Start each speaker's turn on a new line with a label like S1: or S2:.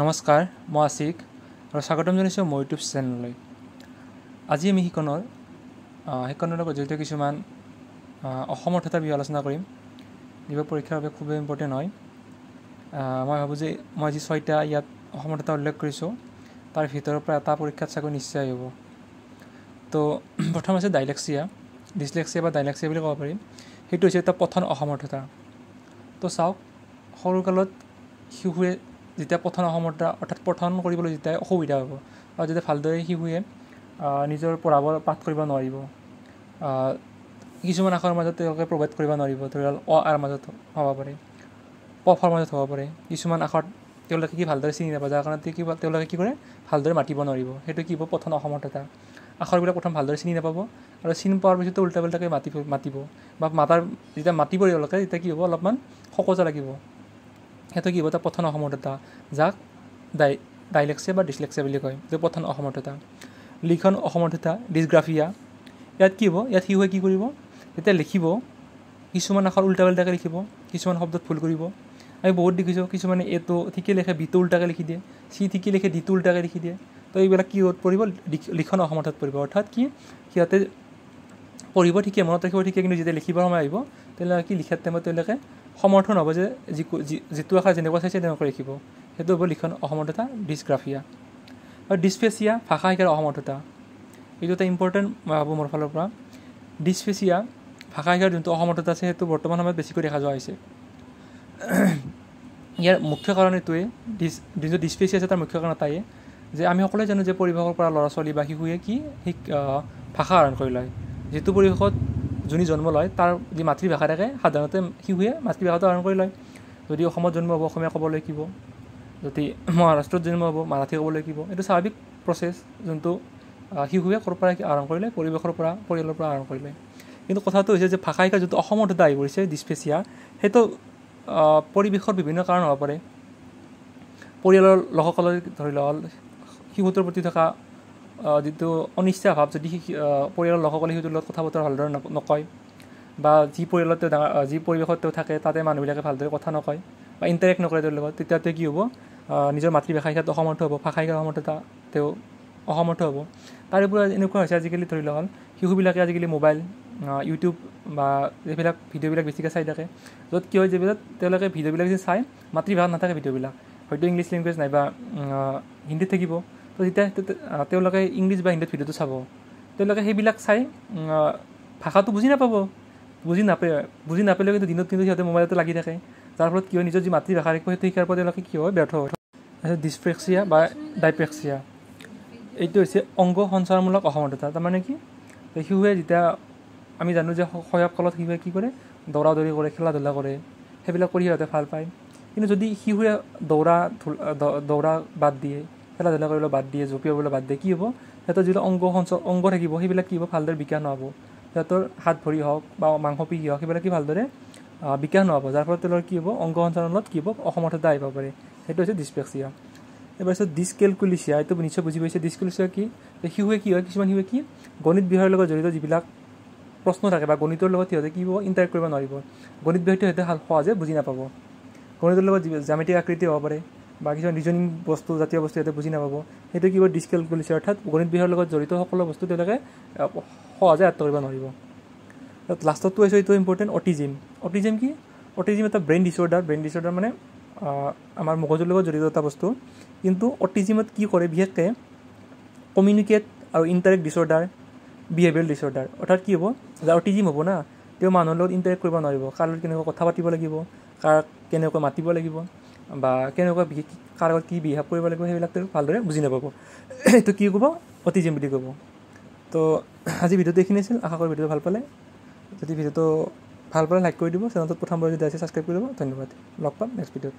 S1: নমস্কাৰ, মই আশিক আৰু স্বাগতম জনাইছোঁ মোৰ ইউটিউব চেনেললৈ। আজি আমি শিকনৰ লগত জড়িত কিছুমান অসমৰ্থতাৰ বিষয়ে আলোচনা কৰিম, যিবোৰ পৰীক্ষাৰ বাবে খুবেই ইম্পৰ্টেণ্ট হয়। মই ভাবোঁ যে মই যি ছয়টা ইয়াত অসমৰ্থতা উল্লেখ কৰিছোঁ, তাৰ ভিতৰৰ পৰা এটা পৰীক্ষাত চাগৈ নিশ্চয় আহিব। তো প্ৰথম আছে ডাইলেক্সিয়া, ডিছলেক্সিয়া বা ডাইলেক্সিয়া বুলি ক'ব পাৰি। সেইটো হৈছে এটা পঠন অসমৰ্থতা। তো চাওক, সৰুকালত শিশুৱে যেতিয়া পঠন অসমৰ্থতা, অৰ্থাৎ পঠন কৰিবলৈ যেতিয়া অসুবিধা হ'ব আৰু যেতিয়া ভালদৰে শিশুৱে নিজৰ পঢ়াব পাঠ কৰিব নোৱাৰিব, কিছুমান আখৰৰ মাজত তেওঁলোকে প্ৰভাইড কৰিব নোৱাৰিব, ধৰি লওক অ আৰ মাজত হ'ব পাৰে, প ফৰ মাজত হ'ব পাৰে, কিছুমান আখৰ তেওঁলোকে কি ভালদৰে চিনি নাপায়, যাৰ কাৰণে কি তেওঁলোকে কি কৰে ভালদৰে মাতিব নোৱাৰিব। সেইটো কি হ'ব পঠন অসমৰ্থতা। আখৰবিলাক প্ৰথম ভালদৰে চিনি নাপাব আৰু চিনি পোৱাৰ পিছতো উল্টা পুল্টাকৈ মাতিব বা মাতাৰ যেতিয়া মাতিব তেওঁলোকে তেতিয়া কি হ'ব অলপমান সকোজা লাগিব। সেইটো কি হ'ব এটা পঠন অসমৰ্থতা, যাক ডাইলেক্সিয়া বা ডিছলেক্সিয়া বুলি কয়। এইটো পঠন অসমৰ্থতা। লিখন অসমৰ্থতা, ডিছগ্ৰাফিয়া। ইয়াত কি হ'ব, ইয়াত শিশুৱে কি কৰিব, যেতিয়া লিখিব কিছুমান আখৰ উল্টা পুল্টাকৈ লিখিব, কিছুমান শব্দত ভুল কৰিব। আমি বহুত দেখিছোঁ কিছুমানে এটো ঠিকেই লিখে, বিটো উল্টাকৈ লিখি দিয়ে, চি ঠিকেই লিখে, ডিটো উল্টাকৈ লিখি দিয়ে। তো এইবিলাক কি পৰিব, লিখন অসমৰ্থত পৰিব। অৰ্থাৎ কি সিহঁতে পঢ়িব ঠিকে, মনত ৰাখিব ঠিকে, কিন্তু যেতিয়া লিখিবৰ সময় আহিব তেওঁলোকে কি লিখাৰ টাইমত তেওঁলোকে সমৰ্থ নহ'ব যে যিটো আখৰ যেনেকুৱা চাইছে তেনেকুৱা লিখিব। সেইটো হ'ব লিখন অসমৰ্থতা, ডিছগ্ৰাফিয়া। আৰু ডিছফেচিয়া, ভাষা শিকাৰ অসমৰ্থতা। এইটো এটা ইম্পৰ্টেণ্ট মই ভাবোঁ মোৰ ফালৰ পৰা। ডিছফেচিয়া, ভাষা শিকাৰ যোনটো অসমৰ্থতা আছে সেইটো বৰ্তমান সময়ত বেছিকৈ দেখা যোৱা হৈছে। ইয়াৰ মুখ্য কাৰণ এইটোৱে, যোনটো ডিছফেচিয়া আছে তাৰ মুখ্য কাৰণ এটাই যে আমি সকলোৱে জানো যে পৰিৱেশৰ পৰা ল'ৰা ছোৱালী বা শিশুৱে কি ভাষা আহৰণ কৰি লয়। যিটো পৰিৱেশত যোনে জন্ম লয় তাৰ যি মাতৃভাষা থাকে, সাধাৰণতে শিশুৱে মাতৃভাষাটো আহৰণ কৰি লয়। যদি অসমত জন্ম হ'ব অসমীয়া ক'বলৈ শিকিব, যদি মহাৰাষ্ট্ৰত জন্ম হ'ব মাৰাঠী ক'বলৈ শিকিব। এইটো স্বাভাৱিক প্ৰচেছ যোনটো শিশুৱে ক'ৰ পৰা আহৰণ কৰি লয়, পৰিৱেশৰ পৰা, পৰিয়ালৰ পৰা আহৰণ কৰি লয়। কিন্তু কথাটো হৈছে যে ভাষা শিকাৰ যোনটো অসমৰ্থতা আহি পৰিছে ডিছফেচিয়া, সেইটো পৰিৱেশৰ বিভিন্ন কাৰণ হ'ব পাৰে। পৰিয়ালৰ লোকসকলৰ ধৰি লওক শিশুটোৰ প্ৰতি থকা যিটো অনিচ্ছা ভাৱ, যদি পৰিয়ালৰ লোকসকলে শিশুটোৰ লগত কথা বতৰা ভালদৰে নকয় বা যি পৰিয়ালত তেওঁ ডাঙৰ, যি পৰিৱেশত তেওঁ থাকে তাতে মানুহবিলাকে ভালদৰে কথা নকয় বা ইণ্টাৰেক্ট নকৰে তেওঁৰ লগত, তেতিয়া তেওঁ কি হ'ব, নিজৰ মাতৃভাষা শিকাত অসমৰ্থ হ'ব, ভাষা শিকাৰ অসমৰ্থতা তেওঁ অসমৰ্থ হ'ব। তাৰে পৰা এনেকুৱা হৈছে আজিকালি ধৰি লওক শিশুবিলাকে আজিকালি মোবাইল, ইউটিউব বা এইবিলাক ভিডিঅ'বিলাক বেছিকৈ চাই থাকে, য'ত কি হয় যিবিলাক তেওঁলোকে ভিডিঅ'বিলাক যে চায় মাতৃভাষাত নাথাকে ভিডিঅ'বিলাক, হয়তো ইংলিছ লেংগুৱেজ নাইবা হিন্দীত থাকিব। তো যেতিয়া তেওঁলোকে ইংলিছ বা হিন্দীত ভিডিঅ'টো চাব, তেওঁলোকে সেইবিলাক চাই ভাষাটো বুজি নাপাব, বুজি নাপালেও কিন্তু দিনত কিন্তু সিহঁতে মোবাইলতে লাগি থাকে, যাৰ ফলত কি হয় নিজৰ যি মাতৃভাষা থাকিব সেইটো শিকাৰ পৰা তেওঁলোকে কি হয় ব্যৰ্থ হয়। ডিছপ্ৰেক্সিয়া বা ডাইপ্ৰেক্সিয়া, এইটো হৈছে অংগ সঞ্চাৰমূলক অসমৰ্থতা। তাৰমানে কি, শিশুৱে যেতিয়া আমি জানো যে শৈশৱকালত শিশুৱে কি কৰে, দৌৰা দৌৰি কৰে, খেলা ধূলা কৰে, সেইবিলাক কৰি সিহঁতে ভাল পায়। কিন্তু যদি শিশুৱে দৌৰা বাদ দিয়ে, খেলা ধূলা কৰিবলৈ বাদ দিয়ে, জঁপিয়াবলৈ বাদ দিয়ে, কি হ'ব সিহঁতৰ যিবিলাক অংগ থাকিব সেইবিলাক কি হ'ব ভালদৰে বিকাশ নহ'ব। সিহঁতৰ হাত ভৰি হওক বা মাংসপেশী হওক সেইবিলাক কি ভালদৰে বিকাশ নহ'ব, যাৰ ফলত তেওঁলোকৰ কি হ'ব অংগ সঞ্চালনত কি হ'ব অসমৰ্থতা আহিব পাৰে। সেইটো হৈছে ডিছপ্ৰেক্সিয়া। এইবাৰ হৈছে ডিছকেলকুলেচিয়া। এইটো নিশ্চয় বুজি পাইছে। ডিছকেলকুলেচিয়া কি, শিশুৱে কি হয়, কিছুমান শিশুৱে কি গণিত বিষয়ৰ লগত জড়িত যিবিলাক প্ৰশ্ন থাকে বা গণিতৰ লগত সিহঁতে কি হ'ব ইণ্টাৰেক্ট কৰিব নোৱাৰিব, গণিত বিষয়টো সিহঁতে সহজে বুজি নাপাব। গণিতৰ লগত জ্যামিতিক আকৃতি হ'ব পাৰে বা কিছুমান ৰিজনিং বস্তু জাতীয় বস্তু সিহঁতে বুজি নাপাব। সেইটো কি হ'ব ডিছকেলকুলেচিয়া, অৰ্থাৎ গণিত বিষয়ৰ লগত জড়িত সকলো বস্তু তেওঁলোকে সহজে আয়ত্ব কৰিব নোৱাৰিব। লাষ্টতটো হৈছে এইটো ইম্পৰ্টেণ্ট, অটিজিম। অটিজিম কি, অটিজিম এটা ব্ৰেইন ডিছঅৰ্ডাৰ। ব্ৰেইন ডিছঅৰ্ডাৰ মানে আমাৰ মগজুৰ লগত জড়িত এটা বস্তু। কিন্তু অটিজিমত কি কৰে বিশেষকৈ কমিউনিকেট আৰু ইণ্টাৰেক্ট ডিছঅৰ্ডাৰ, বিহেভিয়াৰেল ডিছঅৰ্ডাৰ। অৰ্থাৎ কি হ'ব, যাৰ অটিজিম হ'ব না তেওঁ মানুহৰ লগত ইণ্টাৰেক্ট কৰিব নোৱাৰিব, কাৰ লগত কেনেকৈ কথা পাতিব লাগিব, কাক কেনেকৈ মাতিব লাগিব বা কেনেকুৱা কাৰ লগত কি বিহেভ কৰিব লাগিব সেইবিলাক তেওঁ ভালদৰে বুজি নাপাব। এইটো কি ক'ব, অটিজিম বুলি ক'ব। তো আজি ভিডিঅ'টো এইখিনি আছিল। আশা কৰোঁ ভিডিঅ'টো ভাল পালে। যদি ভিডিঅ'টো ভাল পালে লাইক কৰি দিব, চেনেলটোত প্ৰথমবাৰ যদি আছে ছাবস্ক্ৰাইব কৰি দিব। ধন্যবাদ, লগ পাম নেক্সট ভিডিঅ'ত।